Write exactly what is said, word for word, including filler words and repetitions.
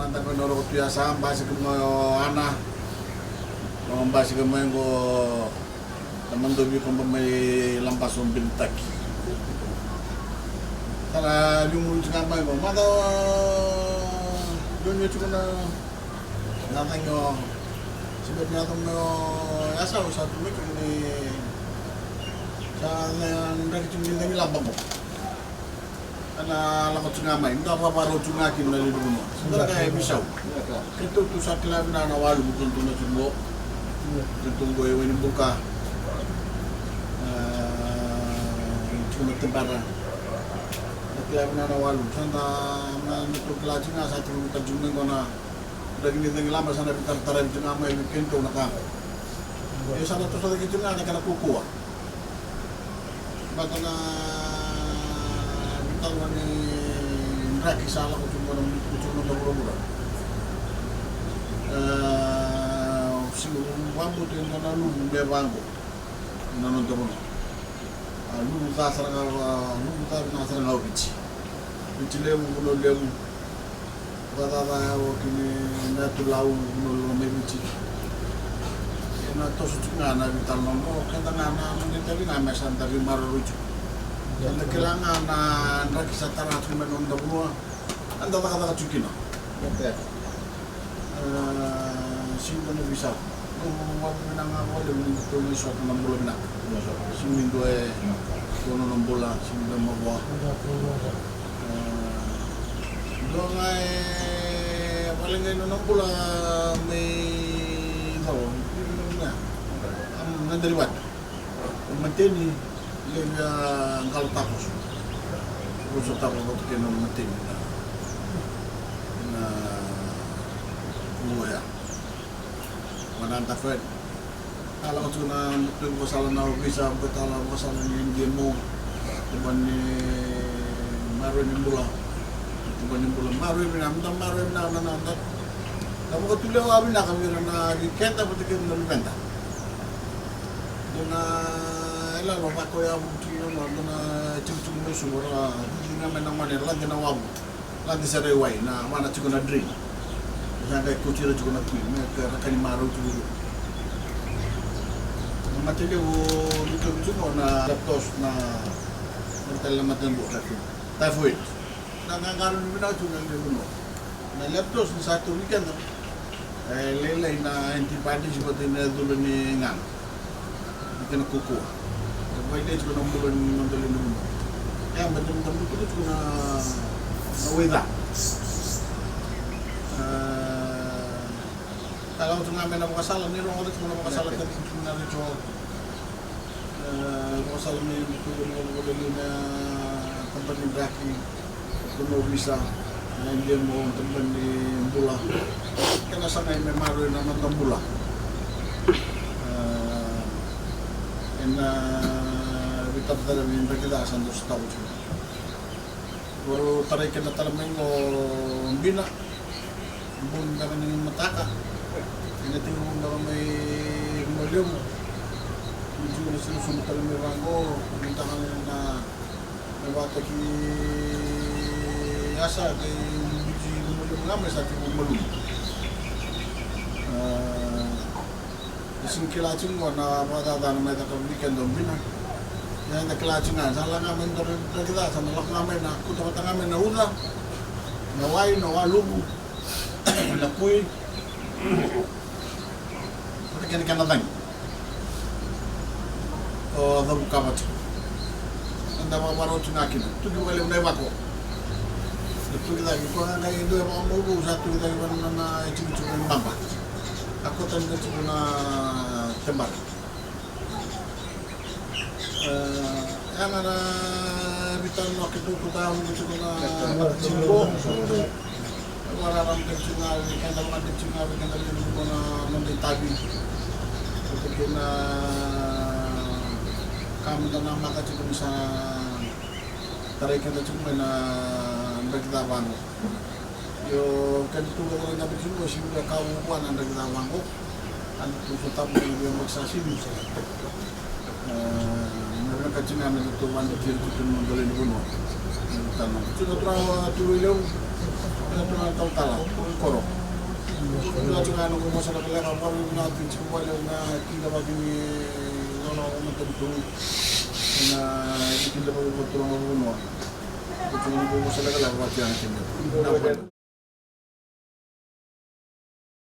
Mada ko na roko tu ya sa basika mai o Ana. O basika mai qo na Madovi ko ba mai Labaso Biditaki. Sa na liumuri tiko ga mai qo. Mada o Joni tiko na na cagi o Sibet na yaco mai o Yasau sa tu mai tiko ni sa na draki tiko ni cagi laba qo. Ana lako tu ga mai, da vavarau tu ga kina na lewe ni vanua. Sa da kaya e veisau. Keitou tu sa kila vinaka na waluvu keitou na tu qo. Keitou qo e Wainibuka. E, tu na Tebara. Da kila vinaka na waluvu. Sa da, na, na tu kila tu ga sa tu ka tu mai qo na draki ni cagi laba sa na veitarataravi tu ga mai vei keitou na ka. Ia sa na toso cake tu ga na kena kaukauwa. Vata na veitalanoa ni draki sa lako tu qo na mutu tu na noda vuravura. E, siga vakabauta e dua na luvu me vaqo na noda vanua. A luvu ca sara ga, a luvu ca vinaka sara ga o Viti. Viti Levu, Vanua Levu. Vakacaca yawa kina na Yatu Lau, Vanua Lau mai Viti. Ena toso tiko ga na veitalanoa qo, keda ga na noda itavi ga me sa da veimaroroi tiko. Sa da kila ga na draki sa tara tiko mai na noda vanua. Eda cakacaka tiko kina. E, sega ni dua na veisau. Au vakavinavinaka vakalevu ni datou mai sota na bula vinaka. Sega ni dua e dua na nona bula, sega ni dua e mavoa. E, dua ga e vakaleqai na nona bula mai cava. Am, na Darivatu. Mateni, levu a qalo takoso. Koso takoso vata kei na mateni na, na, ua ya. Vanatafel. A lako tu na, tu vakasala na ovisa, vakatala vakasala ni N G M O. Tuba ni maroroi ni bula. Tuba ni bula. Maroroi vinaka, da maroroi vinaka na, na, da. Da vakatulewa vinaka vei ira na, vei keda, vata kei na luveda. Dua na iyaloyalo vaka oya vuki na noa, dua na tikotiko mai Suva ra vuki ga mai na gone, lade na wavu, lade sara i wai, na vana tiko na drain. Sa qai kauti ira tiko na kui me ka ra kani marau tiko. Na mate levu ni toki tiko na leptos, na mate levu na mate dua, typhoid. Na qaqaro ni vinaka tu na levu no. Na leptos ni sa tu vei keda. E lailai na antibodies vata na cula ni gaga. Na kena kaukauwa. E vaidei tiko na bula ni noda lewe ni vanua. E a bata ni da butuka tiko na, na waica. E, a lako tu ga mai na vakasala, ni rogoca tiko na vakasala ka tiko na retio. E, vakasala mai na tu na vakasala mai na tabana ni draki. Dua na ovisa, na N G M O, tabana ni bula. Kena sagai me maroroi na noda bula. E, ena veitaratara ni draki ca sa dau sotava tiko. Vakarau tarai keda tale mai qo Bina. Bun beka ni mataka. Ena tekivu beka mai Vanua Levu. Ni tiko na sulusulu tale mai vaqo. Ni taka na Na vata ki Yasa kei Viti, Vanua Levu ga mai sa tiko malumu. A, e sega ni kila tiko na vakacacana mai caka vei keda o Bina. Ia eda kila tiko ga sa lako ga mai na draki ca, sa na lako ga mai na kuta vata ga mai na uca, na wai, na waluvu, na kui. Vata kei na kena cagi. O cavukava tiko. Eda vavarau tiko ga kina. Tuki vakalevu na ivako. Na tuki cake. Koya ga e dua e vakamaumau sa tuki cake vata na, na itikotiko ni baba. A kota ni tiko na tebara. E, ya ga na veitalanoa keitou tu ka vuku tiko na vakatini qo. E vakararamataki tiko ga vei keda, vakadreti tiko ga vei keda levu qo na noda itavi. Vata kei na ka meda namaka tiko ni sa tarai keda tiko mai na draki ca vaqo. Io, keda tu vata na draki tiko, sega ni ka vua na draki ca vaqo. A na tu sotava na veiyabaki sa sivi. E, na vinakati ga me datou vakadreti ira tiko na noda lewe ni vanua. Na turaga, turaga Tui Wailevu, na turaga talatala, koro. Ga na noqu vosa lekaleka, vakavinavinaka tiko vale na kidavaki ni nona matanitu. Na kidavaki vakaturaga vanua. Tiko na noqu vosa lekaleka vata na kidavaki.